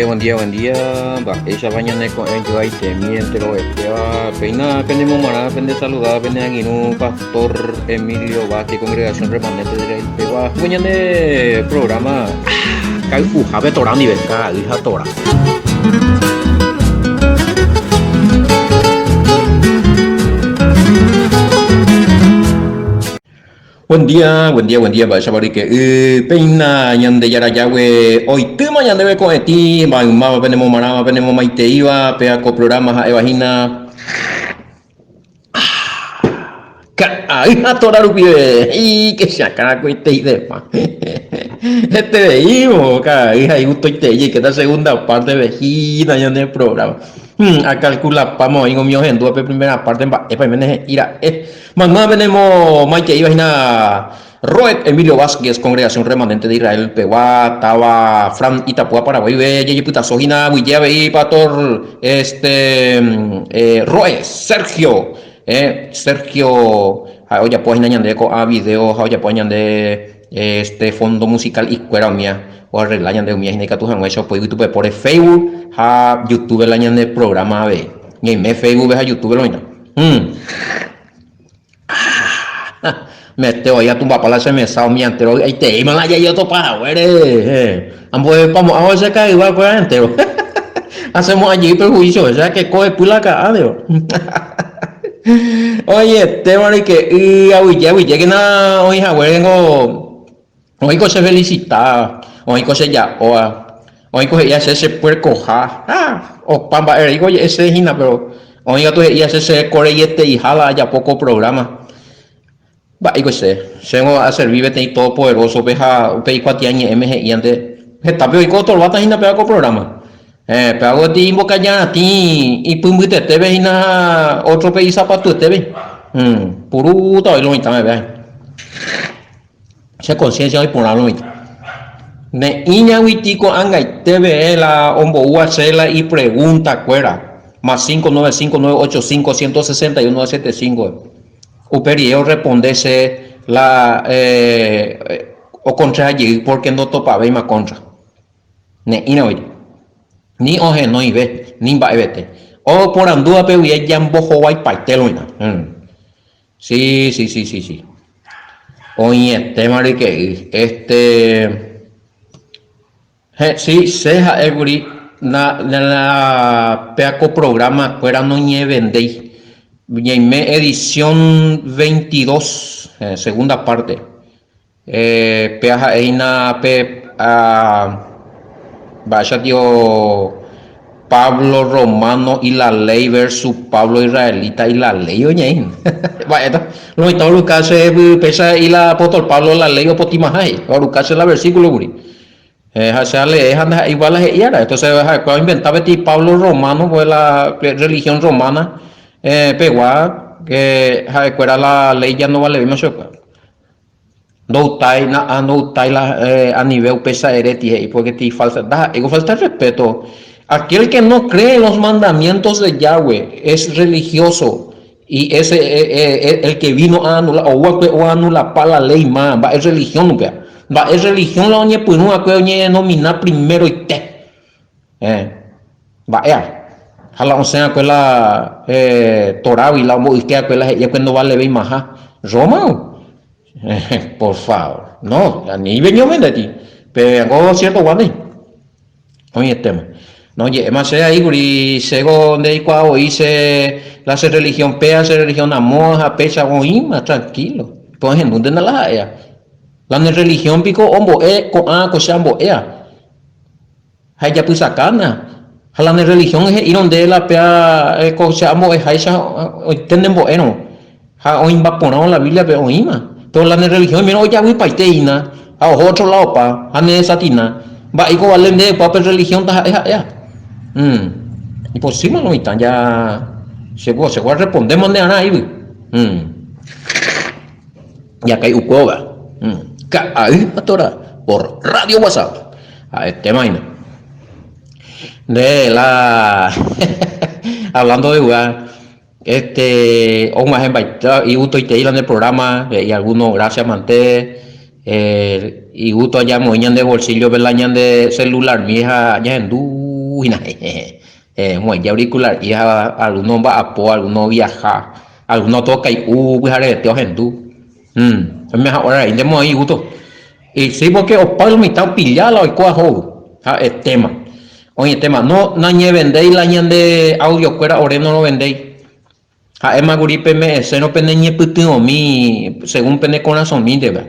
Buen día, buen día, buen día. Mba'éichapa ñane ko'ẽ joaitemi enterovetéva. Péina penemomarã, pende saludada, pene angirũ Pastor Emilio Vázquez, Congregación Remanente de Israel pegua. Ko ñane programa kay'uhápe Torá ndive, ka'ay ha Torá. Buen día, buen día, buen día, mba'éichapa ryke'y, péina Ñandejára Yahweh oitýma ñandéve ko'ẽtĩ, maymáva penemomarãva, penemomaiteíva, péa ko programa ha'éva hína Ka'ay ha Torá rupive, he'i che chakãrakueiteidepa. Hetereívo ka'ay ha igustoitei jaikéta segunda parte-pe hína ñane programa. Akalkulapáma oĩngo umi ohendúva pe primera parte mba'épa oiméne he'i ra'e. Mayma penemomaiteíva hína Roed Emilio Vázquez, Congregación Remanente de Israel pegua, táva Fran Itapúa Paraguáipe, jejepytaso hína aguyje avei Pastor este Roe Sergio, Sergio ha'e ojapo hína ñande ko'ã video ha ojapo ñande este fondo musical ikuéra umía oarregla ñande umía hína ikatu hag̃uáicha opoi yvytupepóre Facebook ha YouTube la ñane programa avei. Ñaime Facebook-pe ha YouTube-pe oĩta. Mete oĩ atumbapa la che mesa umi entero vy'aiteíma la jai otopa haguére. Ambo'epamo'ãvo che ka'yva kuéra entero. Asemo'ã jey perjuicio, o sea que ko hepy la ka'a ndio. Oĩetéva ryke'y aguyje aguyjékena oĩ haguére ngo Oĩko che felicita, oĩko che ja'óva, oĩko he'íva che che puercoha, ha opa mba'e reíko oje'e che hína, pero oĩ katu he'íva che che koreieteiha la ajapo ko programa. Mba'éiko che, chéngo aservi peteĩ Todopoderósope ha upe ikuatiañe'ẽme he'íante, hetápe oiko otorváta hína péva ko programa. Héẽ, péva gueteri imbokajaratĩ ipymbytetépe hína ha ótrope isapatuetépe. Purúta oĩ lo mitã meve. Che conciencia oĩ porã lo mitã. Ne'ĩñaguiti ko'ag̃aite peve la omboúva che la ipregunta kuéra, más 5 9 5 9 8 5 161 9 7 5. Upe rire orresponde che la okontra jey porque ndotopavéima contra. Ne'ĩra oĩ. Ni ohenóive, ni mba'evete. Oporandúvape guive jambohovaipaite lo mitã. Sí, sí, sí, sí, sí. Oĩetéma ryke'y. Este. He, sí, che ha'e kuri na, na, la péa ko programa kuéra noñevendéi. Ñaime edición 22, eh, segunda parte. Eh, péa ha'e hína pe ah, mba'éicha tio Pablo romano y la ley versus Pablo israelita y la ley oñe'ẽ hína. Mba'éta? Lo mitã oruka che péicha he'i la apóstol Pablo la ley opotimaha he'i. Oruka che la versículo kuri. Eh, ha che alee ha ndaha'éi igual la he'i ára. Entonces ha'ekuéra oinventa peteĩ Pablo romano, pues la religión romana eh, pegua, que ha'ekuéra la ley ya no valevéima chupekuéra. Ndoutái na ndoutái la anive upéicha ereti he'i porque ti falta ndaha'éiko falta de respeto aquel que no cree en los mandamientos de Yahweh es religioso y ese el que vino a anular ou va'ekue oanulapa la ley ma mba'e religión upéva mba'e religión la oñepyrũ va'ekue oñedenomina primeroite mba'éva ha la osẽ va'ekue la Torágui la omboyke va'ekue la he'i va'ekue ndovaleveimaha Roma Por favor. No, ani iveñóme ndeti. Pe ngo cierto guándi. Oĩetéma. No je'éma che ahí kuri chéko ndeikuaa voi che la che religión péa, che religión amóa ha péicha oĩma tranquilo. Pe ohendúntena la ha'éa. La ne religión piko ombo'e ko'ã ko che ambo'éa. Ha ejapysakána. Ha la ne religión he'írõ nde la péa ko che ambo'eháicha oite ne mbo'érõ ha oĩmba porãvo la Bíbliape oĩma. Péro la ne religión oimérõ ojavypaite hína ha oho ótro ladopa ha ne desatina. Mba'éiko vale nde opa pe religión taha'e ha'éa. Imposible lo mitã ja che che voy a responder mande arã aívy. Jakai'ukuéva. Ka'ay pastora por radio WhatsApp. Ha'etéma hína. Nde la hablando de jugar, este og̃uahẽmbaite igustoitei la nde programa, he'i alguno gracias mante, eh, igusto aja amoĩ ñande bolsillo-pe la ñande celular-mi ha ñahendu. hína. Omoĩ auricular'i ha alguno omba'apo, alguno oviaha, alguno otokai'u pyharevete ohendu. Oimeha hora rei ndemoĩ gusto. Y sí, porque opa lo mitã opilla la oikóva hóvy. Ha'etéma. Oĩetéma. No nañevendéi la ñande audio kuéra ore norovendéi. Ha'éma kuri peme'ẽsérõ pene ñepytyvõmi según pene korasõmínteva.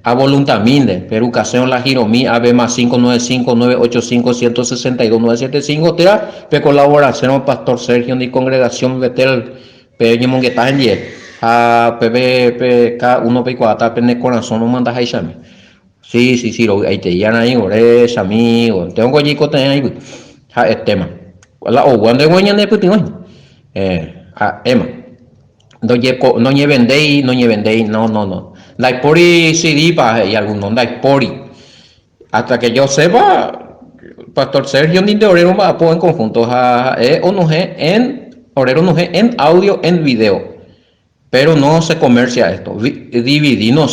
A voluntamínte, perukasérõ la giromi AB más 595 985 162 975 térã pekolaborasérõ Pastor Sergio-ndi Congregación Betel pe ñemongeta hendie ha upépe pe káda uno peikuaáta pene korasõ romandahaichami. Sí, sí, sí, rovy'aitei arai ore chamigo, tengo jeikotevẽ aipy. Ha'etéma. La oúva ndéve ñane pytyvõ hína. Ha'éma. Ndojeko, noñevendéi, noñevendéi, no, no, no. Ndaipóri CD-pa he'i alguno, ndaipóri. Hasta que yo sepa, Pastor Sergio ninde ore romba'apo en conjunto ha ha'e onohẽ en, ore ronohẽ en audio, en video. Pero no se comercia esto. DVD no.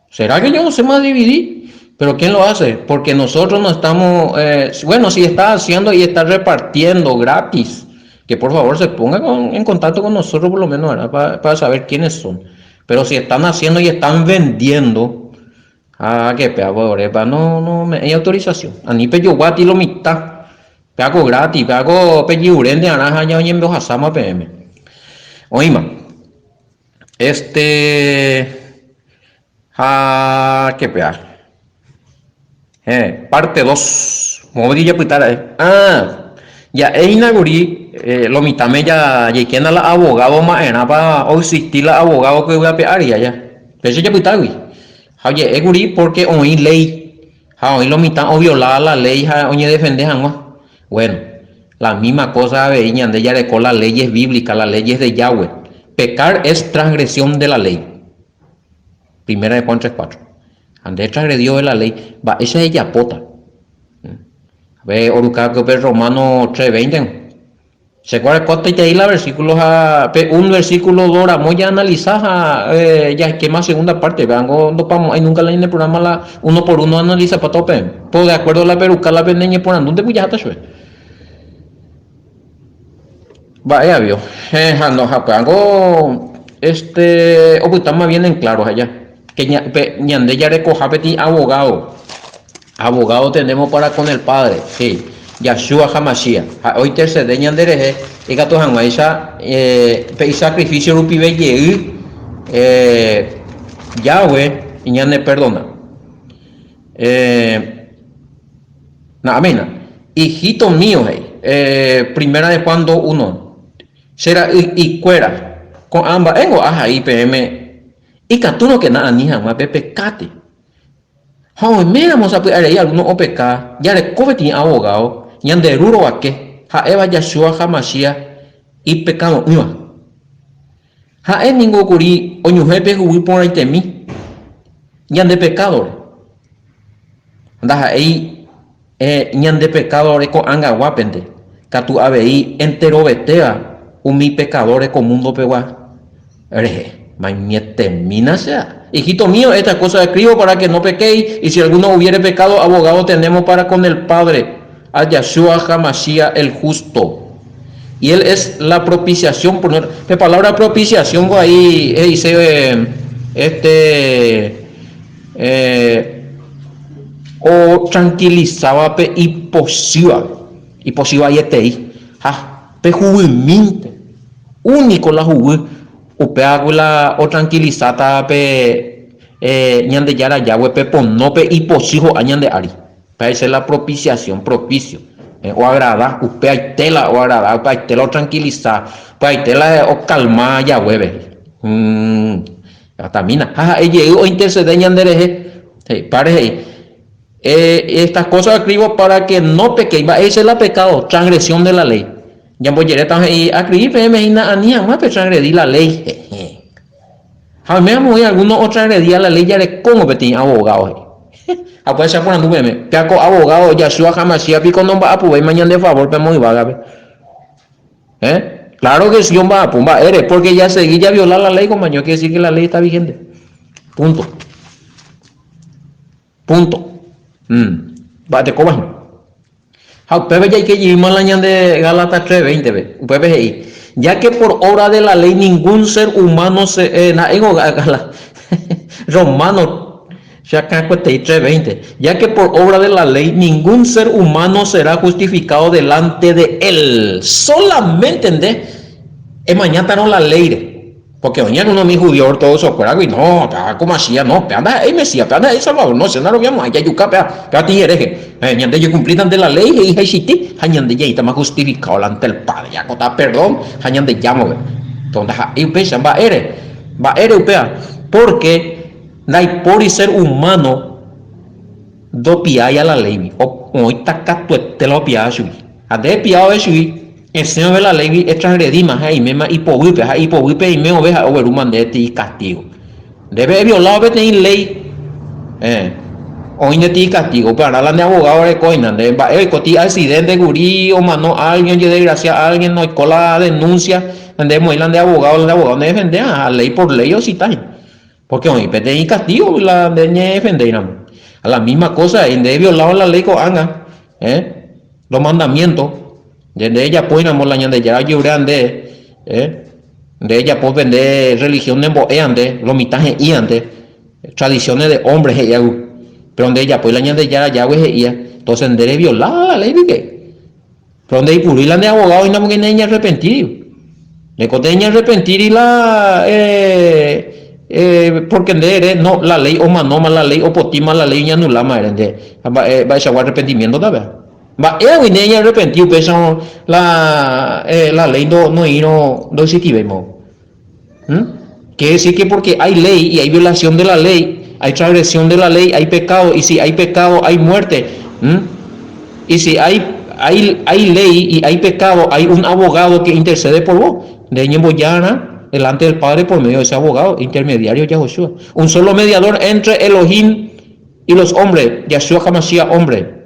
¿Será que yo no sé más DVD? Pero ¿quién lo hace? Porque nosotros no estamos, eh, bueno, si está haciendo y está repartiendo gratis, que por favor se ponga en contacto con nosotros por lo menos, ¿verdad? Para, saber quiénes son. Pero si están haciendo y están vendiendo, ah, que pea, no, no, me hay autorización. Ani pe yoguati lo mitad. Péako gratis, péako pejiurénte arã ha ñaoñembohasáma peẽme. Oĩma. Este ha ke péa. Héẽ, parte dos. Moõgui japyta ra'e. Ah, ja'e hína kuri lo mitãme jaikéna la abogado ma'erãpa oexisti la abogado ko yvy ape ári aja. Péicha japytágui. Ha oje'e kuri pórke oĩ léi. Ha oĩ lo mitã ovioláva la léi ha oñedefende hag̃ua. Bueno, la misma cosa avei ñande jareko la leyes bíblicas, la leyes de Yahweh. Pecar es transgresión de la ley. Primera de Juan 3:4. Ha nde transgredió de la ley, mba'éicha ejapóta? Pe oruka pe Romano 3:20. Che kuarekótaitei la versículo ha pe un versículo do ramo ya analiza ha eh, ya esquema segunda parte, veango ndopamo'ãi nunca la ñane programa la uno por uno analiza pa tope. Po de acuerdo la peruka la pene ñeporandúnte pujaháta chupe. Mba'e avio. Eh, ha no, ha peango este opytáma bien en claro allá. Que ña, pe, ñande jarekoha peteĩ abogado. Abogado tenemos para con el Padre, sí, Yahshua HaMashiach. Ha'e ointercede ñande rehe ikatu hag̃uáicha pe isacrificio rupive jey Yahweh ñaneperdona. Na'améina. Hijito mío, he'i, Primera de Juan 2, 1, Che ra'y'ikuéra, ko'ã mba'éngo ahai peẽme ikatúrõkena ani hag̃ua pepekáte. Ha oiméramo sapy'arei algúno opeka, jareko peteĩ abogado, ñande Ru rovake, ha'éva Yahshua HaMashiach ipekado'ỹva. Ha'e ningo kuri oñuhẽ pe huguy porãitemi ñande pekádore. Ndaha'éi ñande pekádore ko'ag̃aguápente, katu avei enterovetéva umi pekadóre ko mundopegua rehe. Mañetemína sea. Hijito mío, esta cosa escribo para que no pequéis, y si alguno hubiere pecado, abogado tenemos para con el Padre, a Yahshua HaMashiach el justo. Y él es la propiciación por nuestra... Pe palabra propiciación ko ahí he'ise este eh, o tranquilizaba pe ipochývape, ipochy vaietei ha pe huguymínte, único la huguy upéva ku la otranquilizáta pe Ñandejára Yahweh pe pono pe ipochy ho'a ñande ári. Upéva he'ise la propiciación, propicio, oagrada, upeaite la oagrada, upeaite la otranquiliza, upeaite la okalma Yahweh-pe. Atamína. Ha ha'e jey ointercede ñande rehe. He'i, Padre he'i, eh, estas cosas escribo para que no pequéis. Mba'éicha la pecado? Transgresión de la ley. Ñambojeréta he'i, Acribí peẽme hína ani hag̃ua petransgredi la ley. Hehe. Ha oiméramo oĩ alguno otransgredía la ley jarekóngo peteĩ abogado he'i. Ha upéva che aporandu peẽme, péa ko abogado Yahshua HaMashiach piko nomba'apovéima ñande favor pe amo yvágape? Eh? Claro que sí omba'apo, mba'ére? Porque jasegi javiola la ley komaño, quiere decir que la ley está vigente. Punto. Punto. Mm. Mba'etekóva hína. Ha upépe jaike jeýma la ñande Gálatas 3:20-pe. Upépe he'i, Ya que por obra de la ley ningún ser humano se, ndaha'éingo Gálatas, Romanos che akãkuetei 3:20, Ya que por obra de la ley ningún ser humano será justificado delante de él. Solamente nde emañátarõ la léire. Porque oĩ alguno umi judío ortodoxokuéragui, no, péva ko Masías, no, péva ndaha'éi Mesías, péva ndaha'éi Salvador, no, che ndaroviamo'ãi, jajuka péva, péva tĩ hereje. Eh, ñande jakumplítante la ley he'ihaichaite ha ñande jaĩtama justificado ante el Padre, jakota perdón ha Ñandejámove. Entonces ndaha'éi upéicha, mba'ére? Mba'ére upéva? Porque ndaipóri ser humano ndopiái a la léigui, oĩta katuete la opiáva chugui. Ha nde epiávove chugui, Esẽ ove la léigui etransgredíma ha eiméma ipoguýpe, ha ipoguýpe eime ove ha'e oguerúma nde tei castigo. Ndéve eviolávo peteĩ léi, eh, oĩ nde tei castigo. Upearã la nde abogado orekóina nde mba'e oiko tei accidente kuri, omano alguien, ojedesgracia alguien, oiko la denuncia, ha nde emoĩ la nde abogado, la nde abogado nedefende ha léi por léi osita hína. Porque oĩ peteĩ castigo la nde ñedefendéiramo. Ha la misma cosa, nde eviolávo la léi ko'ág̃a, eh, los mandamientos, Nde ndejapóiramo la Ñandejára ojeruréva nde, eh, nde ejapo pe nde religión nembo'éva nde, lo mitã he'íva nde, tradiciones de hombre he'íagui, pero ndejapói la Ñandejára Yahweh he'íva, entonces nde reviola la ley pike. Pero ndeipurúi la nde abogado oĩna porque neñarrepentíri. Ndeko teñarrepentíri la eh, eh, porque nde ere, no, la ley omanóma, la ley opotíma, la ley oñanuláma ere nde. Ha mba'e, mba'eichagua arrepentimiento tapéva. Mba'égui nde eñarrepenti upéicharõ la la léi noĩrõ ndoexistivéima. ¿Mm? Quiere decir que porque hay ley y hay violación de la ley, hay transgresión de la ley, hay pecado, y si hay pecado hay muerte. ¿Mm? Y si hay, hay, hay ley y hay pecado, hay un abogado que intercede por vos. Nde eñembojára delante del Padre por medio de ese abogado, intermediario Yahushua. Un solo mediador entre Elohim y los hombres, Yahshua HaMashiach hombre.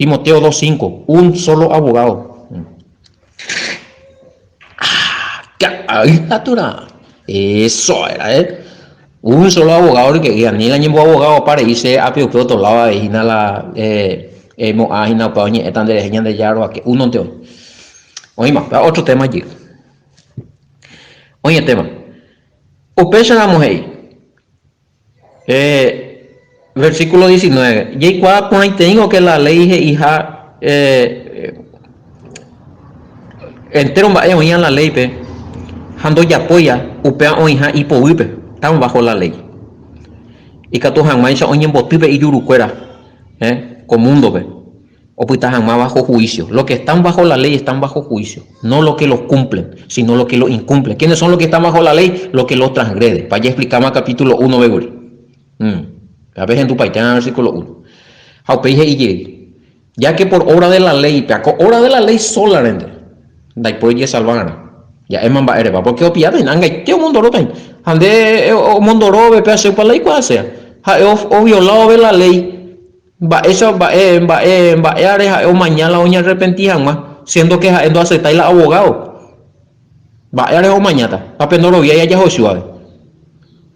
Timoteo 2.5, un solo abogado. Ah, qué Eso era, eh. Un solo abogado que ani la ñembo abogado pare hice ape upe otro lado avei hína la eh, eh, mo'ã hína upe oñe'ẽta nderehe Ñandejára rovake uno nte oĩ. Oĩma, otro tema jey. Oĩ tema. Upéicharamo he'i, Versículo 19. Jaikuaa porãiteíngo ke la léi he'iha entéro mba'e oĩva la léipe ha ndojapóiva upéva oĩha ipoguýpe, estamos bajo la ley. Ikatu hag̃uáicha oñemboty pe ijurukuéra ko múndope. Opyta hag̃ua bajo juicio. Los que están bajo la ley están bajo juicio, no los que lo cumplen, sino los que lo incumplen. ¿Quiénes son los que están bajo la ley? Los que lo transgreden. Pa jaexplikáma capítulo 1 veguri. Mm. Pépe hendupaitéma versículo 1. Ha upéi he'i jey, Ya que por obra de la ley, péa ko obra de la ley solarente, ndaipóri ojesalva va'erã. Ja'éma mba'érepa, porque opiáta hína, angaite omondoróta hína. Ha nde omondorove péa che upa la ikuaasea. Ha'e oviola la ley. Mba'éicha mba'e mba'e mba'éare ha'e omaña la oñarrepenti hag̃ua, siendo que ha'e ndoaceptái la abogado? Mba'éare omañáta? Ha pe ndoroviái ajahochúvape.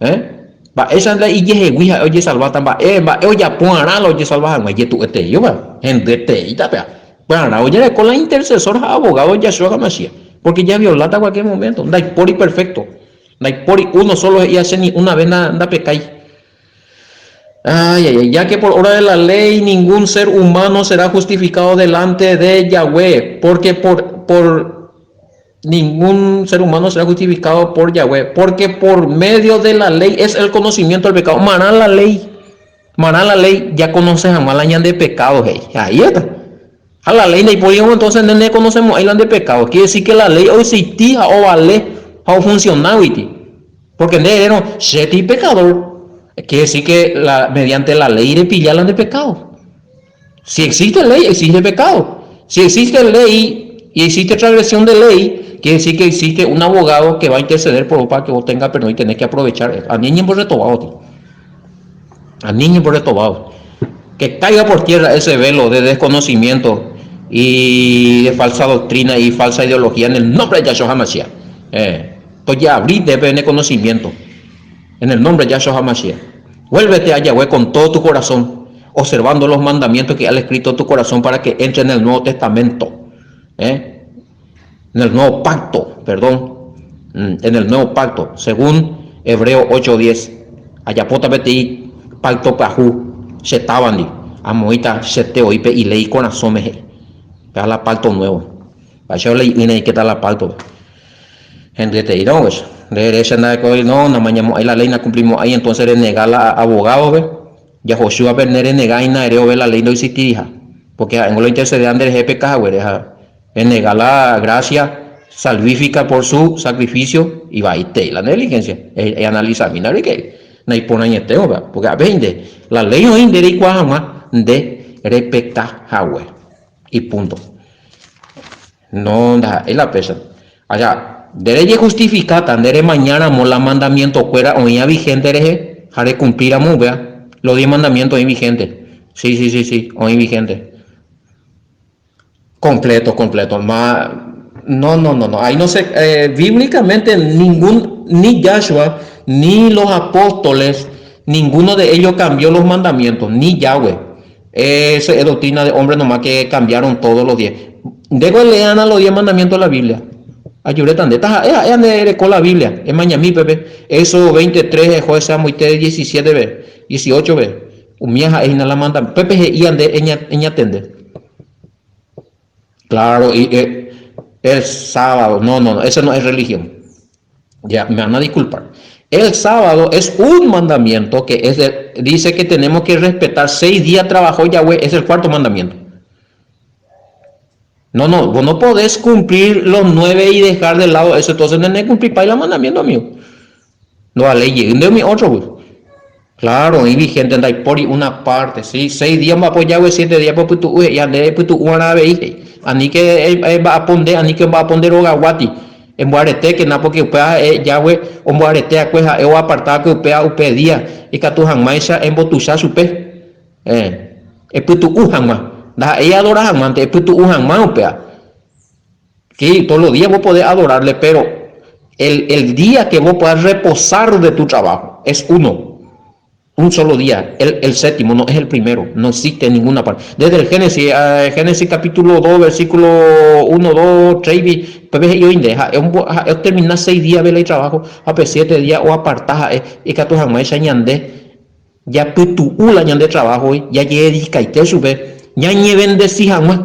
Eh? Mba'éicha la ijehegui ha'e ojesalváta? Mba'e mba'e ojapo arã la ojesalva hag̃ua? Ijetu'ueteíva, hendyeteíta péva. Pearã ojereko la intercesor ha abogado Yahshua HaMashiach, porque javioláta cualquier momento, ndaipóri perfecto, ndaipóri uno solo he'íva che ni una vez ndapekái. Ay, ay, ay, ya que por obra de la ley ningún ser humano será justificado delante de Yahweh, porque por, por ningún ser humano será justificado por Yahweh, porque por medio de la ley es el conocimiento del pecado. Marã la ley, marã la ley, ya conoce hag̃ua la ñande pecado, he'i. Ahí está. Ha la ley ndaipóriramo entonces nde nekonosemo'ãi la nde pecado. Quiere decir que la ley oexistí ha ovale ha ofuncionáguiti. Porque nde erérõ, Che ti pecador, quiere decir que la, mediante la ley repilla la nde pecado. Si existe ley, existe pecado. Si existe ley y existe transgresión de ley, quiere decir que existe un abogado que va a interceder por vos para que vos tengas perdón y tenés que aprovechar. Ani eñemborretobado, tío. Ani eñemborretobado. Que caiga por tierra ese velo de desconocimiento y de falsa doctrina y falsa ideología en el nombre de Yahshua HaMashiach. Eh. Tojeavri ndéve ne conocimiento, en el nombre de Yahshua HaMashiach. Vuélvete a Yahweh con todo tu corazón. Observando los mandamientos que ha escrito en tu corazón para que entre en el Nuevo Testamento. ¿Eh? En el Nuevo Pacto, perdón. Mm, en el Nuevo Pacto, según Hebreo 8:10. Ajapóta peteĩ pacto pyahu che távandi, amoĩta chete oĩ pe iléi korasõme he'i. Péva la pacto nuevo. Mba'éicha olei'ỹre aikéta la pacto-pe. Hendyeteírõ guéicha. Nde ere che nda'ekue no, namañamo'ãi la ley, nakumplimo'ãi, entonces renega la abogado-pe, jahochývape ne renega hína eréove la ley ndoexistiriha. Porque ha'éngo lo intercedea nderehe peka haguére ha renega la gracia salvífica por su sacrificio ivaitei la negligencia. Eanalizamína reike naiporãiete upéva, porque ápe he'i nde, la ley oĩ nde reikuaa hag̃ua nde repeka hague. Y punto. No, ndaha'éi la péicha. Aja, nde rejehustifikáta nde remañáramo la mandamientokuéra oĩva vigente rehe ha rekumplíramo upéva, los diez mandamientos oĩ vigente. Sí, sí, sí, sí, oĩ vigente. Completo, completo. Ma, no, no, no, no. Ahí no se, eh, bíblicamente ningún, ni Yahshua, ni los apóstoles, ninguno de ellos cambió los mandamientos, ni Yahweh. Eso es doctrina de hombre nomás que cambiaron todos los diez. Ndéko eleana los diez mandamientos de la Biblia. Ayureta nde taha'e ha'e nde ereko la Biblia. Emañami pepe. Éxodo 23 eho amoite 17 pe, 18 pe. Umía ha'e hína la mandamiento. Pépe he'ía nde eñatende. Claro, y, eh, el sábado. No, no, no, eso no es religión. Ya, me van a disculpar. El sábado es un mandamiento que es de, dice que tenemos que respetar. Seis días trabajó Yahweh, es el cuarto mandamiento. No, no, vos no podés cumplir los nueve y dejar de lado eso. Entonces, no cumplir para el mandamiento, amigo. No, ley de mi otro, pues. Claro, oĩ vigente ndaipóri una parte, sí, seis días omba'apo Yahweh, siete días popytu'u he'i ha nde epytu'uarã avei he'i. Aníke emba'apo nde, aníke omba'apo nde rogaguáti, emboaretékena porque upéva ha'e Yahweh omboarete akue ha'e oaparta akue upéva upe día ikatu hag̃uáicha embotuicha chupe, eh, epytu'u hag̃ua, ndaha'éi eadora hag̃uánte, epytu'u hag̃ua upéva. Sí, todos los días vos podés adorarle, pero el, el día que vos puedas reposar de tu trabajo es uno. Un solo día, el, el séptimo, no es el primero, no existe en ninguna parte. Desde el Génesis, eh, Génesis capítulo 2, versículo 1, 2, 3, pepe he'i oĩ nde, ha'e ha'e otermina 6 días vela itrabajo, ha pe 7 días oaparta ha'e ikatu hag̃uáicha ñande Japytu'u la ñande trabajo-gui, jajededikaite chupe ñañevendesi hag̃ua.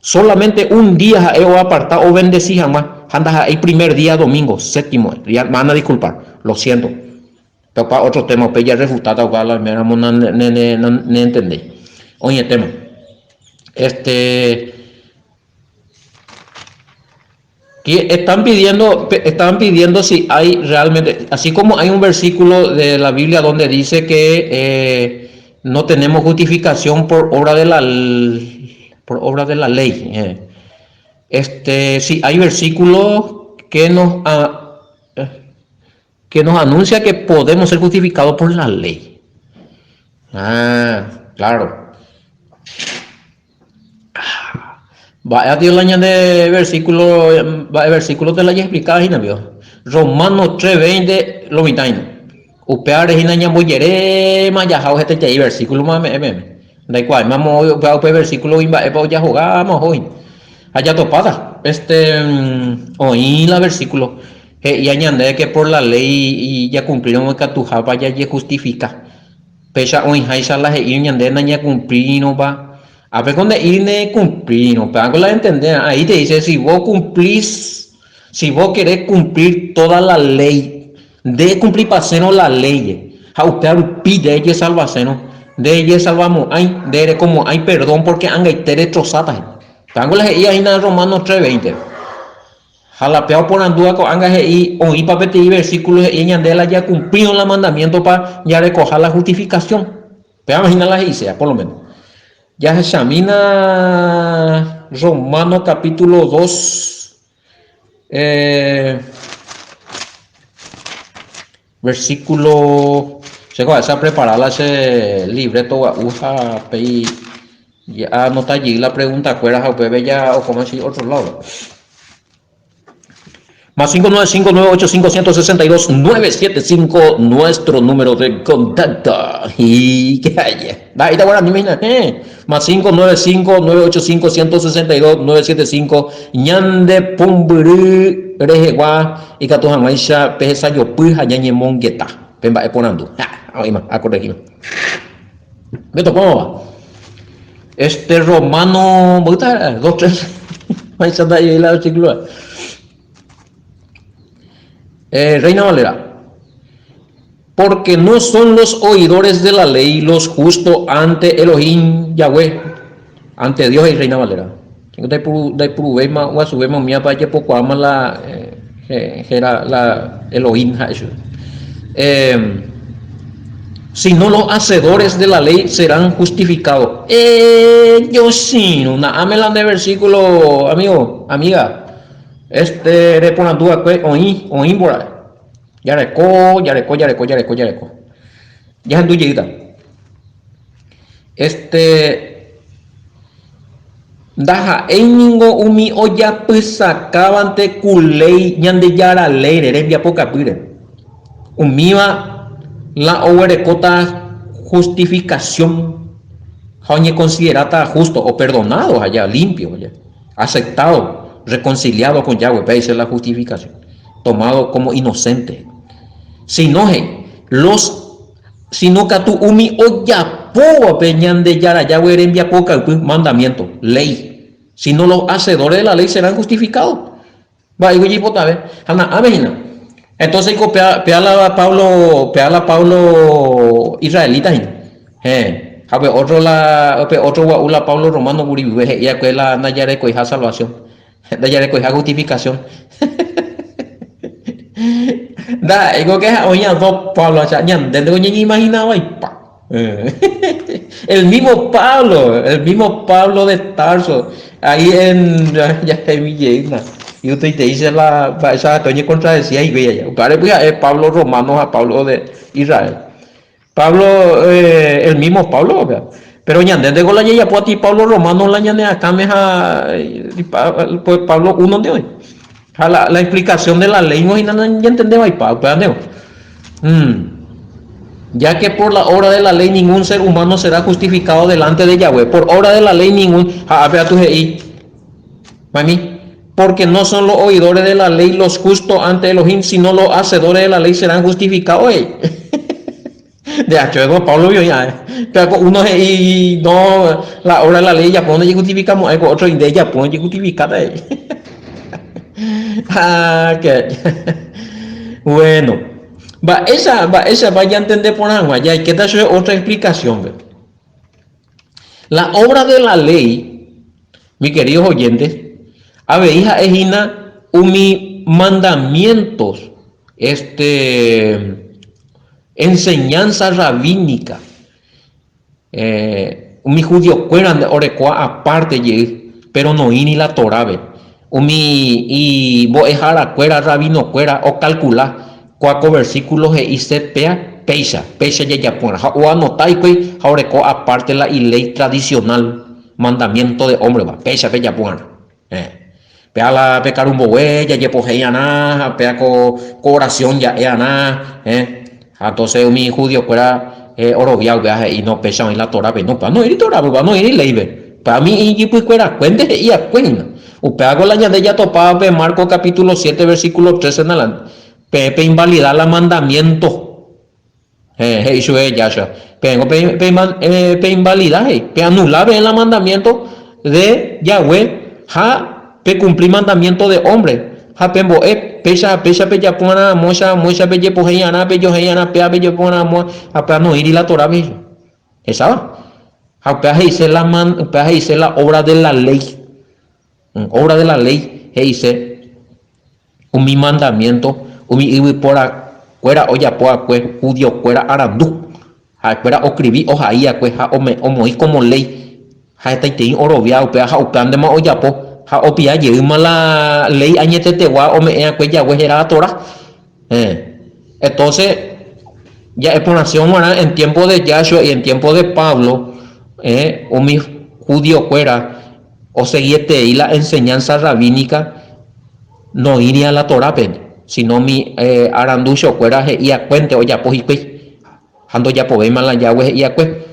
Solamente un día ha'e oaparta ovendesi hag̃ua, ha ndaha'éi primer día domingo, séptimo día. Me van a disculpar, lo siento. Pe opa otro tema upéi jarrefutáta opa la oiméramo naneentendéi. Oĩetéma. Este. Están pidiendo, están pidiendo si hay realmente, así como hay un versículo de la Biblia donde dice que eh, no tenemos justificación por obra de la, por obra de la ley. Eh. Este, si hay versículos que nos, ah, eh, que nos anuncia que podemos ser justificados por la ley. Ah, claro. Mba'e aty la ñande versículo, mba'e versículo te la jexplica hína pio. Romano 3:20 lo mitã hína. Upévare hína ñambojeréma jahávo hetaiterei versículo ma ame'ẽ peẽme. Ndaikuaáima moõ upéva upe versículogui mba'épa ojahogáma oho hína. Ha jatopáta, este, oĩ la versículo he'íva ñandéve que por la ley jakumplíramo ikatuhápa jajejustifika. Péicha oĩháicha la he'írõ ñande nañakumplírõpa, ápe ko nde'íri nekumplírõ, pévako la entendé, ahí te dice si vos cumplís, si vos querés cumplir toda la ley, nde ekumplipasérõ la léye, ha upéva rupi nde ejesalvasérõ, nde ejesalvamo'ãi, nde erekomo'ãi perdón porque angaite retrosáta hína. Pévako la he'íva hína Romanos 3:20. Ha la péva oporandúva ko'ág̃a he'i oĩpa peteĩ versículo he'i ñande la jakumplírõ la mandamiento-pa jarekoha la justificación. Péva hína la he'iséva, por lo menos. Jahechamína Romano capítulo 2, eh, versículo... Che ko'ág̃a aprepara la che libreto gua'u ha péi Anota jey la pregunta-kuéra ha upépe ja ohóma chugui otro lado. Más 595 985 162 975 nuestro número de contacto. Y qué hay. Ndaha'éita guaraníme hína. Héẽ. Más 595 985 162 975 ñande pumbyry rehegua ikatu hag̃uáicha pehesajopy ha ñañemongeta pe mba'e porandu. Ha, oĩma, akorregíma. Betopóva. Este Romano, mboýta? 2, 3. Vaicha nda'evéi la versículo. Eh, Reina Valera. Porque no son los oidores de la ley los justos ante Elohim Yahweh, ante Dios he'i Reina Valera. Ndaipuruvéima guasuvéma umíva ajepokuaáma la eh, héra la Elohim ha'e chupe. Eh, sino los hacedores de la ley serán justificados. Eh, yo sino, na'áme la nde versículo, amigo, amiga. Este reporandu va'ekue oĩ, oĩ mbora'e. Jareko, jareko, jareko, jareko, jareko. Jahendu jeýta. Este ndaha'éi ningo umi ojapysakávante ku léi Ñandejára léire rembiapokapýre. Umíva la oguerekóta justificación ha oñekonsideráta justo o perdonado ha ya limpio, aceptado, reconciliado con Yahweh, péicha la justificación, tomado como inocente. Sino he'i, los sino katu umi ojapóvape Ñandejára Yahweh rembiapokaypy, mandamiento, ley, sino los hacedores de la ley serán justificados. Mba'éiko jaipotave? Ha na'ãme hína. Entonces iko pea, pea la Pablo, pea la Pablo israelita hína. Héẽ. Ha pe otro la, pe otro gua'u la Pablo romano kuri guive he'i va'ekue la ndajarekoiha salvación, ndajarekoiha justificación. Ndaha'éiko ke oĩha dos Pablo acha, ñande ndéko ñañeimagina vaipa. El mismo Pablo, el mismo Pablo de Tarso, ahí en ya jeýma. Y usted te dice la esa oñecontradecía hikuái allá. Upévare pyha'e Pablo romano ha Pablo de Israel. Pablo, eh, el mismo Pablo, o sea, pero ñande ndéko la jajapo ati Pablo romano la ñane akãme ha pues Pablo uno nde oĩ. Ha la, la explicación de la ley no hína ñantende vaipa, upéva ndévo. Mm. Ya que por la obra de la ley ningún ser humano será justificado delante de Yahweh. Por obra de la ley ningún... Ha ápe atu he'i, mami, porque no son los oidores de la ley los justos ante Elohim, sino los hacedores de la ley serán justificados. He'i. De hecho, eso Pablo vio ya. Pero uno he'i, no, la obra de la ley japo ndojejustificamo'ãi, ko otro nde japo ojejustificáta he'i. Ah, que... Bueno, mba'éicha, mba'éichapa ñantende porã hag̃ua, jaikéta chupe otra explicación-pe. La obra de la ley, mi queridos oyentes, avei ha'e hína umi mandamientos, este, enseñanza rabínica, eh, umi judiokuéra orekóva aparte jey, pero noĩri la Torápe. Umi imbo'eharakuéra, rabinokuéra okalkula kua ko versículo he'ise péa péicha, péicha jajaporã. Ha oanota hikuái ha oreko aparte la iléi tradicional, mandamiento de hombre-va, péicha pejaporã. Eh. Péa la pekaru mbogue jajepohéi'arã ha péa ko ko oración ja'e'arã, eh. Ha entonces umi judiokuéra eh, orovia upéva he'i no péicha oĩ la Torápe. No, upéva noĩri Torápe, upéva noĩri léipe. Upéva umi ijypykuerakuénte he'i'akue hína. Upéva ko la ñande jatopáva pe Marcos capítulo 7 versículo 13 en adelante. Peẽ peinvalida la mandamiento. Heẽ, he'i chupe Yahshua, peẽngo peinvalida, he'i, peanula peẽ la mandamiento de Yahweh ha pecumpli mandamiento de hombre, ha pembo'e péicha ha péicha pejapo arã amóicha amóicha pejepohéi arã, pejohéi arã péa pejapo arã amóa, ha péa noĩri la Torápe, he'i chupe. Hecháva? Ha upéva he'ise la man, upéva he'ise la obra de la ley. Obra de la ley he'ise Umi mandamiénto umi yvyporakuéra ojapo va'ekue hudiokuéra arandu. Ha'ekuéra oskrivi ohai va'ekue ha omoĩ kómo léi. Ha hetaiterei orovia upéva ha upévantema ojapo ha opia jeýma la léi añetetegua ome'ẽ va'ekue Yahweh hérava Torá. Entonce, ja'e porãse g̃uarã en tiempo de Yahshua y en tiempo de Pablo, umi hudiokuéra osegieterei la enseñanza rabínica. Noĩri a la Torápe, sino umi aranduchokuéra he'iakuénte ojapo hikuái ha ndojapovéima la Yahweh he'iakue.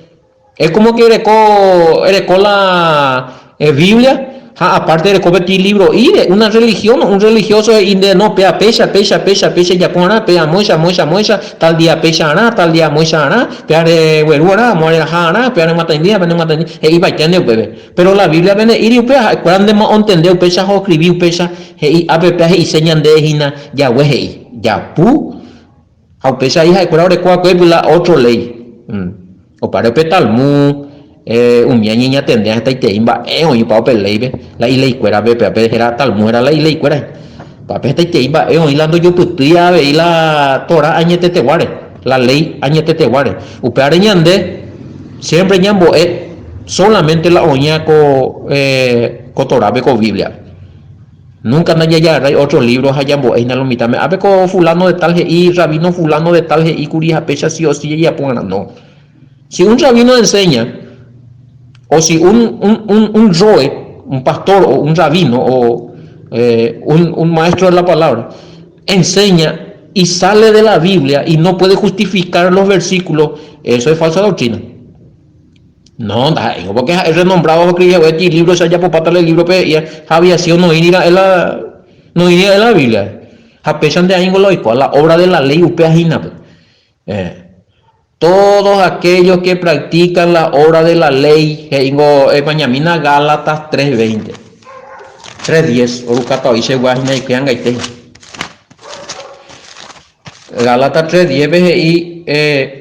Es como que ereko, ereko la Biblia ha aparte ereko peteĩ libro'i de una religión, un religioso he'i nde no, péa péicha, péicha, péicha, péicha ejapo arã, péa amóicha, amóicha, amóicha, tal día péicha arã, tal día amóicha arã, péa regueru arã, amo reraha arã, péa remyataĩndi ha péa nemyataĩndi, he'ipaite nde upépe. Péro la Bíbliape nde'íri upéva, ha'ekuéra ndéma ontende upéicha ha oskrivi upéicha, he'i ápe péa he'ise ñande hína Yahweh he'i, japu. Ha upéicha avei ha'ekuéra oreko va'ekue la ótro léi. Opáre upe Talmud, umi añeñatende hetaiterei mba'e oĩpa upe léipe, la ileikuérape, pévape héra Talmud héra la ileikuéra. Upévape hetaiterei mba'e oĩ la ndojopytýi avei la Torá añeteteguáre, la léi añeteteguáre. Upévare ñande siémpre ñambo'e sólamente la oĩva ko, ko Torápe, ko Bíbliape. Núnka ndajajagarrái ótro lívro ha jambo'e hína lo mitãme, Ápe ko fuláno de tal he'i, rravíno fuláno de tal he'i kuri ha péicha si o si jajapo va'erã. No. Si un rravíno enseña, o si un, un, un, un roe, un pastor o un rravíno o eh, un, un maestro de la palabra, enseña y sale de la Biblia y no puede justificar los versículos, eso es falsa doctrina. No, ndaha'éingo, porque ha'e renombrado oescribi hague ti libro che ajapopáta la libro-pe he'íva ha había sido noĩri ra'e la noĩri ra'e la Biblia-pe. Ha péicha nde aĩngo la oikóva, la obra de la ley upéva hína pe. Eh. Todos aquellos que practican la obra de la ley, he'íngo emañamína Gálatas 3:20. 3:10, orukáta oĩ che gua hína ikuéa angaite. Gálatas 3:10-pe he'i,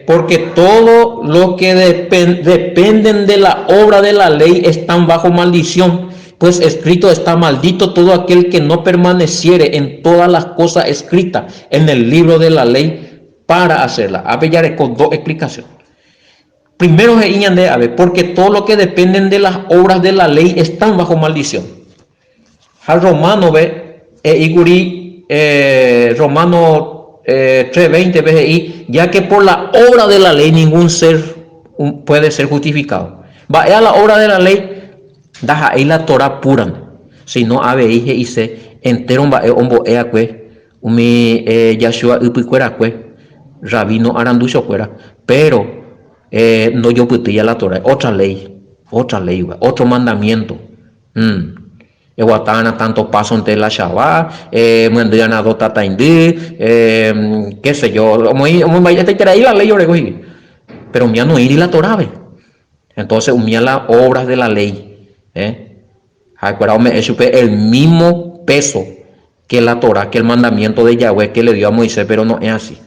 Pórke tódo lo ke depénden de la óvra de la léi están váho maldisión, pues eskríto está, Maldíto tódo akél ke no permanesiére en tóda las kósa eskríta en el lívro de la léi pára aserla. Ápe jareko do explikasión. Primero he'i ñande ave, Pórke tódo lo ke depénden de las óvras de la léi están váho maldisión. Ha Romano-pe he'i kuri, Romano 3:20-pe he'i, ya que por la obra de la ley ningún ser puede ser justificado. Mba'éa la obra de la ley? Ndaha'éi la Torá púrante, sino avei he'ise entéro mba'e ombo'eakue umi Yahshua ypykuerakue, rabino aranduchokuéra, péro ndojopytýi la Torá, otra ley, otra ley, otro mandamiento. Eguata va'erã tanto pásonte la chava, emyendy va'erã do tataindy, qué sé yo, omoĩ omomba'eterei la ley oreko hína. Péro umía noĩri la Torápe. Entonces umía la obras de la ley. Ha'ekuéra ome'ẽ chupe el mismo peso que la Torá, que el mandamiento de Yahweh que le dio a Moisés, péro no'ẽ así.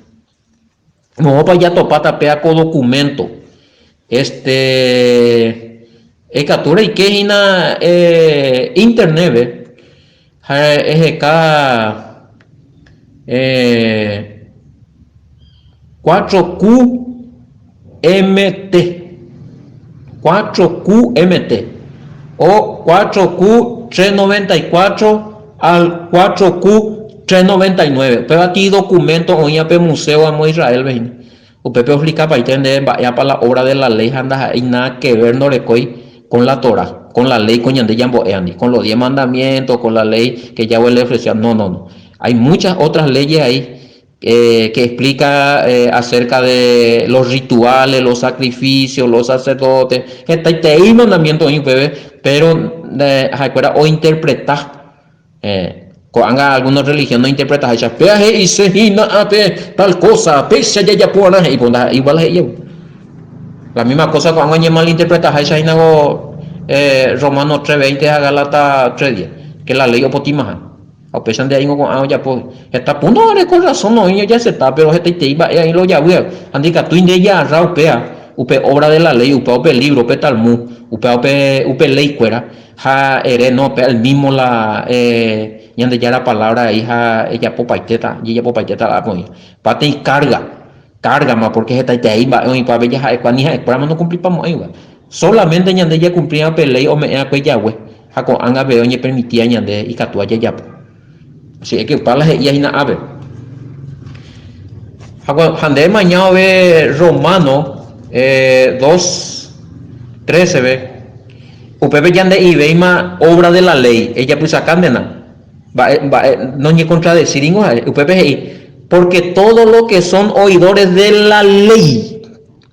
Moõpa jatopáta péa ko documento? Este, ikatu reike hína internet-pe ha eheka 4QMT, 4QMT o 4Q394 al 4Q399. Upéva ti documento oĩva pe museo amo Israel-pe hína. Upépe oexplikapaite ndéve mba'épa la obra de la ley ha ndaha'éi nada que ver ndorekói con la Torá, con la ley ko ñande ñambo'éandi, con los diez mandamientos, con la ley que Yahweh le ofreció. No, no, no. Hay muchas otras leyes ahí que explica acerca de los rituales, los sacrificios, los sacerdotes, hetaiterei mandamiento oĩ upépe, pero ha'ekuéra ointerpreta. Ko'ág̃a algunos religión ointerpretaháicha, péa he'ise hína ápe tal cosa, péicha jajapo va'erã he'i, po ndaha'éi igual he'i jey. La misma cosa ko'ág̃a oñemalinterpretaháicha hína ko Romanos 3:20 ha Gálatas 3:10, que la ley opotimaha. Ha upéicha nde aíngo ko'ã ojapo. Heta púnto oreko razón oĩ ojeacepta, péro hetaitei mba'e aĩ la ojavýva. Ha ndikatúi nde ejagarra upéva, upe obra de la ley, upéva upe libro, upe Talmud, upéva upe, upe léi kuéra, ha ere no, péva el mismo la Ñandejára palabra he'i ha ejapopaitéta, jejapopaitéta la ápe oĩva. Peteĩ carga, cárgama, porque hetaitei mba'e oĩpa pe jaha'ekua ni ha'ekuérama nokumplipamo'ãiva. Solamente ñande jakumplíva pe léi ome'ẽ'akue Yahweh, ha ko'ág̃a peve oñepermitíva ñande ikatúva jajapo. Así es que upéva la he'íva hína ápe. Ha nde emaña Romano 2:13-pe, upépe ñande'ivéima obra de la ley, ejapysaka ndéna. Mba'e, mba'e, noñekontradesíringo ha'e. Upépe he'i, Porque todo lo que son oidores de la ley,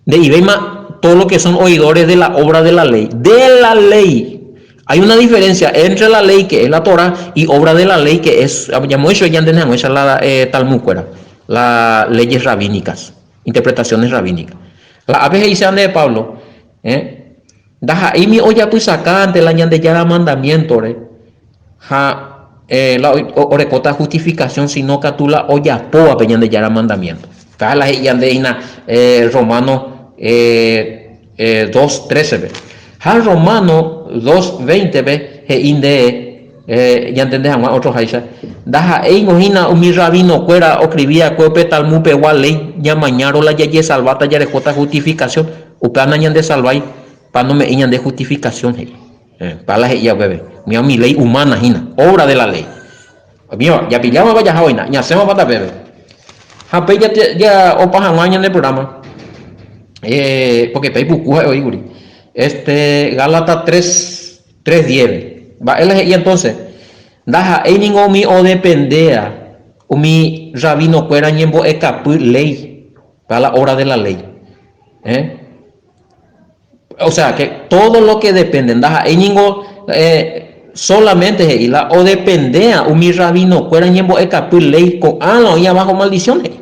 nde'ivéima todo lo que son oidores de la obra de la ley, de la ley. Hay una diferencia entre la ley que es la Torah y obra de la ley que es, ñamoĩcho ñande hag̃uáicha la eh, Talmud kuéra, la leyes rabínicas, interpretaciones rabínicas. La ápe he'ise ande Pablo, eh, Ndaha'éimi ojapysakánte la Ñandejára mandamiéntore ha la orekóta hustifikasión, síno katu la ojapóvape Ñandejára mandamiénto. Péva la he'i ñande hína Romanos 2:13-pe. Ha Romanos 2:20-pe he'i nde ñantende hag̃ua otroháicha, ndaha'éingo hína umi rravinokuéra oskrivi va'ekue upe Talmudpegua léi ñamañárõ la jajesalváta jarekóta hustifikasión. Upéva nañandesalvái, pa nome'ẽi ñande justificación, he'i. Pa la he'íva upépe. Umíva umi léi humana hína, obra de la ley. Umíva, japillámapa jaha oĩna, ñasẽmapa tapépe. Ha upéi ja opa hag̃ua ñande programa, eh, porque pe ipuku ha'e oĩ kuri. Este, Gálatas 3, 3:10. Mba'e la he'i entonces? Ndaha'éi ningo umi odependéa umi rabino-kuéra ñembo'ekapy léi, pa la obra de la ley. Eh? O sea, que todo lo que depende, ndaha'éi ningo eh, solamente he'i la odependea umi rabino-kuéra ñembo'ekapy léi ko'ã la oĩva bajo maldición he'i.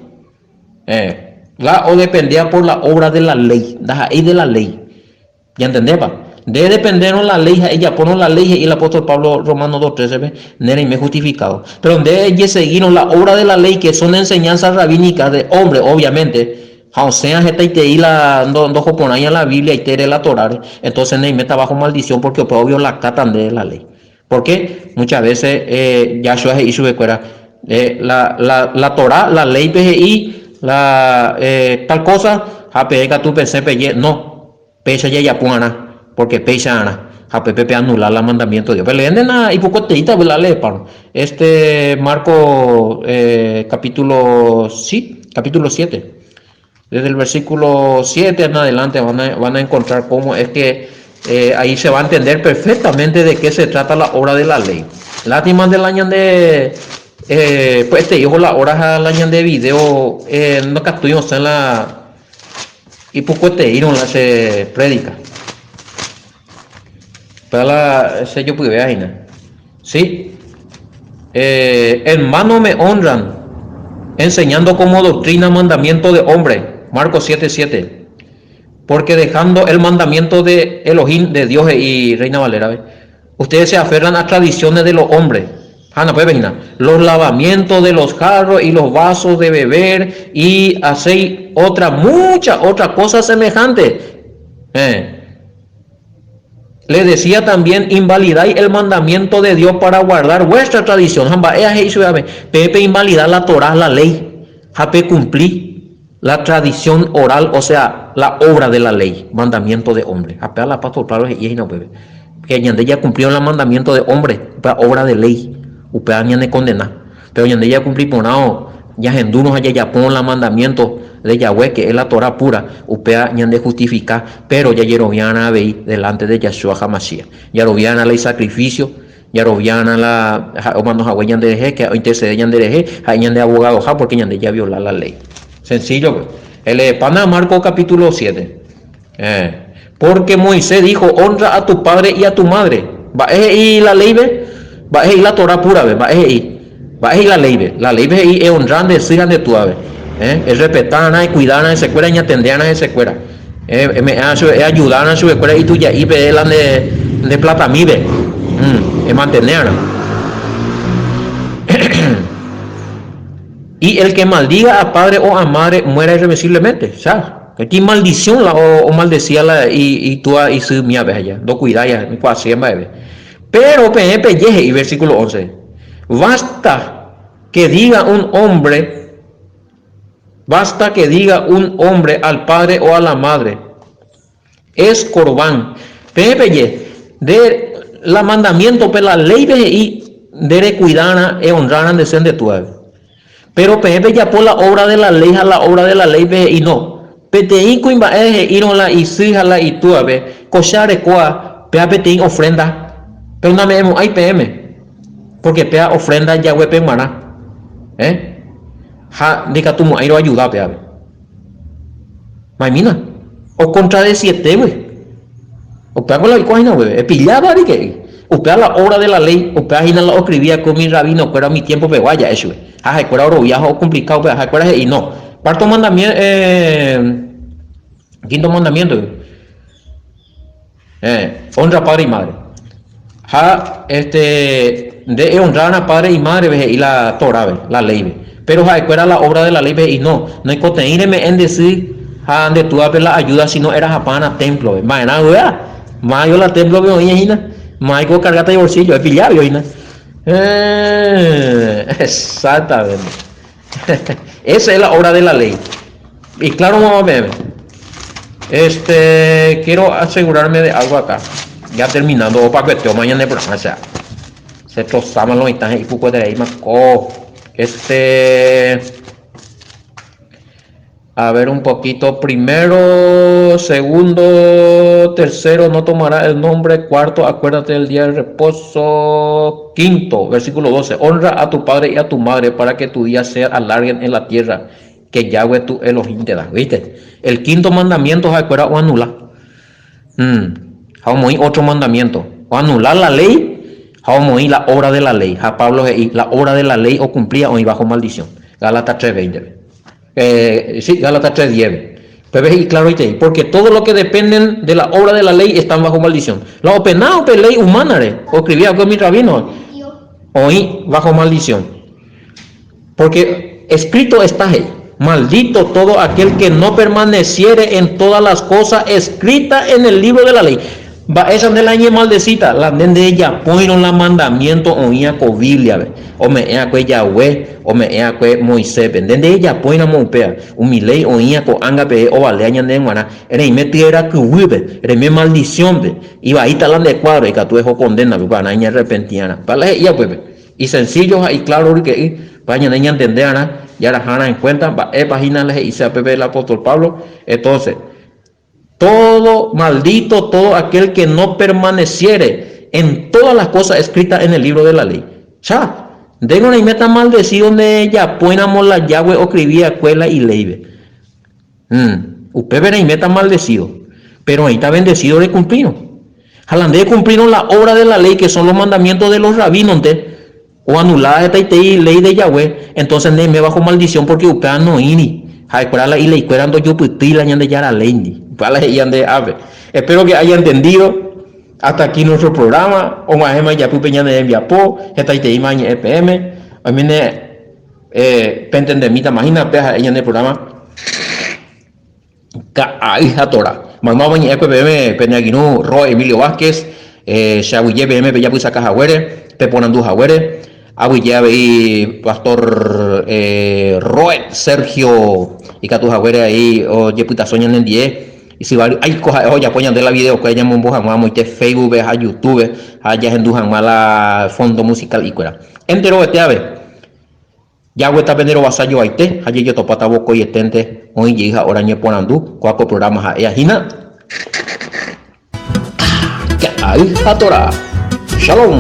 Eh, la odependea por la obra de la ley, ndaha'éi de la ley. Ñantendépa? Nde dependérõ la léi ha ejapórõ la léi he'i el apóstol Pablo Romanos 2.13-pe, ne reime justificado. Pero nde ejesegírõ la obra de la ley que son enseñanzas rabínicas de hombre, obviamente, ha osẽa hetaitei la ndohoporãiva la Biblia itére la Toráre, entonces neiméta bajo maldición porque upéva oviolakáta nde la léi. Porque muchas veces eh, Yahshua he'i chupekuéra, eh, la, la, la Torá, la léipe he'i la eh, tal cosa, ha peẽ katu pesẽ peje, no, Péicha jajapo arã, pórke péicha arã, ha upépe peanula la mandamiénto de Dios. Peleéntena ipukueteíta la leepárõ. Este Marcos eh, capítulo, sí, capítulo 7. Desde el versículo 7 en adelante van a, van a encontrar cómo es que eh, ahí se va a entender perfectamente de qué se trata la obra de la ley. Lástima de la ñande eh, pues este hijo la hora la ñande video eh, no en la Ipukueteírõ la che prédika. Upéva la che jopyvéva hína. Sí. Eh, en vano me honran, enseñando como doctrina mandamiento de hombre. Marcos 7, 7. Porque dejando el mandamiento de Elohim, de Dios y Reina Valera, ¿ve? Ustedes se aferran a tradiciones de los hombres. Ha napépe hína, los lavamientos de los jarros y los vasos de beber y hacéis otra, mucha otra cosa semejante. Eh. Le decía también, invalidáis el mandamiento de Dios para guardar vuestra tradición. Ha mba'e he'i chupe ave, peẽ peinvalida la Torá, la ley, ha pecumpli la tradición oral, o sea, la obra de la ley, mandamiento de hombre. Ha péva la apóstol Pablo he'i hína upépe. Que ñande ya cumplieron la mandamiento de hombre, upéva obra de ley, upéva ñane condena. Pero ñande ya cumpli porãvo, ñahendúrõ ha jajapórõ la mandamiento de Yahweh, que es la Torah pura, upéva ñande justifica, pero jajeroviarã avei delante de Yahshua HaMashiach. Jaroviarã la isacrificio, jaroviarã la ha'e omano hague ñanderehe, que ointercede ñanderehe, ha'e ñande abogadoha porque ñande javiola la ley. Sencillo pues. Eleepána Marcos capítulo 7. Eh. Pórke Moisés dijo, Honra a tu padre y a tu madre. Mba'e he'i la léipe? Mba'e he'i la Torá púrape? Mba'e he'i? Mba'e he'i la léipe? La léipe he'i ehonra nde sy ha nde túape. Eh, errespeta arã, ekuida arã hesekuéra, eñatende arã hesekuéra. Eh, eme'ẽ chupe, eayuda arã chupekuéra ituja'ípe la nde, nde platamípe. Mm, emantene arã. Y el que maldiga a padre o a madre muera irremisiblemente. Cha. Peteĩ maldición la omaldecía la itúa isy miape aja, ndocuidái aja, oikuaaséi mba'eve. Pero peẽ peje he'i versículo 11, Basta que diga un hombre, basta que diga un hombre al padre o a la madre, es corbán. Peẽ peje, nde la mandamiento-pe, la ley-pe he'i nde recuidarã, ehonrarã nde sy ha nde túape. Péro peẽ pejapo la óvra de la léi ha la óvra de la léipe he'i no. Peteĩ kuimba'e he'írõ la isy ha la itúape, ko che arekóva, péva peteĩ ofrénda, péro name'ẽmo'ãi peẽme. Pórke péa ofrénda Yahwépe g̃uarã. Eh? Ha ndikatumo'ãi roajuda péape. Maimína, okontradesietégui. Upévako la oiko hína upépe. Epilláva rike. Upéva la obra de la ley, upéva hína la oescribí va'ekue umi rabino-kuéra umi tiempo pegua ja'e chupe. Ha ha'ekuéra orovia ha okomplika upéva. Ha'ekuéra he'i, no, cuarto mandamiento, eh, quinto mandamiento, eh, honra padre y madre. Ha este, nde ehonrárã padre y madre-pe he'i la Torah-pe, la ley-pe. Pero ha'ekuéra la obra de la ley-pe he'i, no, noikotevẽi reme'ẽ nde sy ha nde túape la ayuda sino erahapárã templo-pe. Ma'erã upéva? Májo la templo-pe oĩe hína? Máiko okargáta ibolsillo? Epillávi oĩna. Héẽ, exactamente. Esa es la obra de la ley. Y claro, mamá peẽme. Este, quiero asegurarme de algo acá. Ya terminando, opakuetéoma ñane programa, o sea, se trozáma lo mitã he'i pukuetereíma ko. Este, a ver un poquito. Primero, segundo, tercero, no tomará el nombre. Cuarto, acuérdate del día del reposo. Quinto, versículo 12. Honra a tu padre y a tu madre para que tu día sea alarguen en la tierra que Yahweh tu Elohim te da. ¿Viste? El quinto mandamiento ha'ekuéra oanula. Mm. Ha omoĩ otro mandamiento. Oanula la ley ha omoĩ la obra de la ley. Ha Pablo he'i, la obra de la ley okumplía oĩ bajo maldición. Gálatas 3:20. Eh, sí, Gálatas 3:10. Upépe he'i claroitei, porque todo lo que dependen de la obra de la ley están bajo maldición. La opena upe ley humana-re, oescribí va'ekue umi rabino, oĩ bajo maldición. Porque escrito está he'i, Maldito todo aquel que no permaneciere en todas las cosas escritas en el libro de la ley. Mba'éicha nde la ñemaldecíta? La nde ndejapóirõ la mandamiento oĩva ko Biblia-pe, ome'ẽ'akue Yahweh, ome'ẽ'akue Moisés-pe. Nde ndejapóiramo upéva, umi léi oĩva ko'ág̃a peve ovalea ñandéve g̃uarã, reime tyerakyguýpe, reime maldición-pe, ivaíta la nde cuadro, ikatu eho condena-pe, upearã eñearrepenti'arã. Upéva la he'íva upépe. Isencillo ha iclaro ryke'y, upéva ñande ñantende'arã, jaraha'arã en cuenta mba'épa hína la he'ise upépe el apóstol Pablo. Entonces, Todo maldito todo aquel que no permaneciere en todas las cosas escritas en el libro de la ley. Cha! Ndéngo reiméta maldecido ndejapóiramo la Yahweh oscribi va'ekue la iléipe. Hum, upépe reiméta maldecido, pero oĩta bendecido recumplírõ. Ha la nde ecumplírõ la obra de la ley que son los mandamientos de los rabínonte, Oanulada hetaitei léi de Yahweh, entonces neime bajo maldición porque upéva noĩri. Ha'ekuéra la ileikuéra ndojupytýi la Ñandejára léindi. Upéva la he'i ñande ápe. Espero que haya entendido. Hasta aquí nuestro programa. Og̃uahẽma ijapýpe ñane rembiapo, hetaiteíma añe'ẽ peẽme. Oiméne pentendemítama hína péva ha'e ñane programa. Ka'ay ha Torá. Mayma omoñe'ẽkue peẽme pene angirũ Roy Emilio Vázquez, che aguyje peẽme pejapysaka haguére, peporandu haguére. Aguyje avei Pastor Roy Sergio ikatu haguére avei ojepytaso ñanendie. Isyva ry'áiko ha'e ojapo ñande la videokuéra ñamombo hag̃ua amoite Facebook-pe ha YouTube-pe ha jahendu hag̃ua la fondo musical-ikuéra. Enterovete ave. Jagueta pende rovasa joaite ha jejotopáta vokoieténte oĩ jey ha hora ñeporandu kóa ko programa ha'éa hína. Ka'ay ha Torá. Shalom.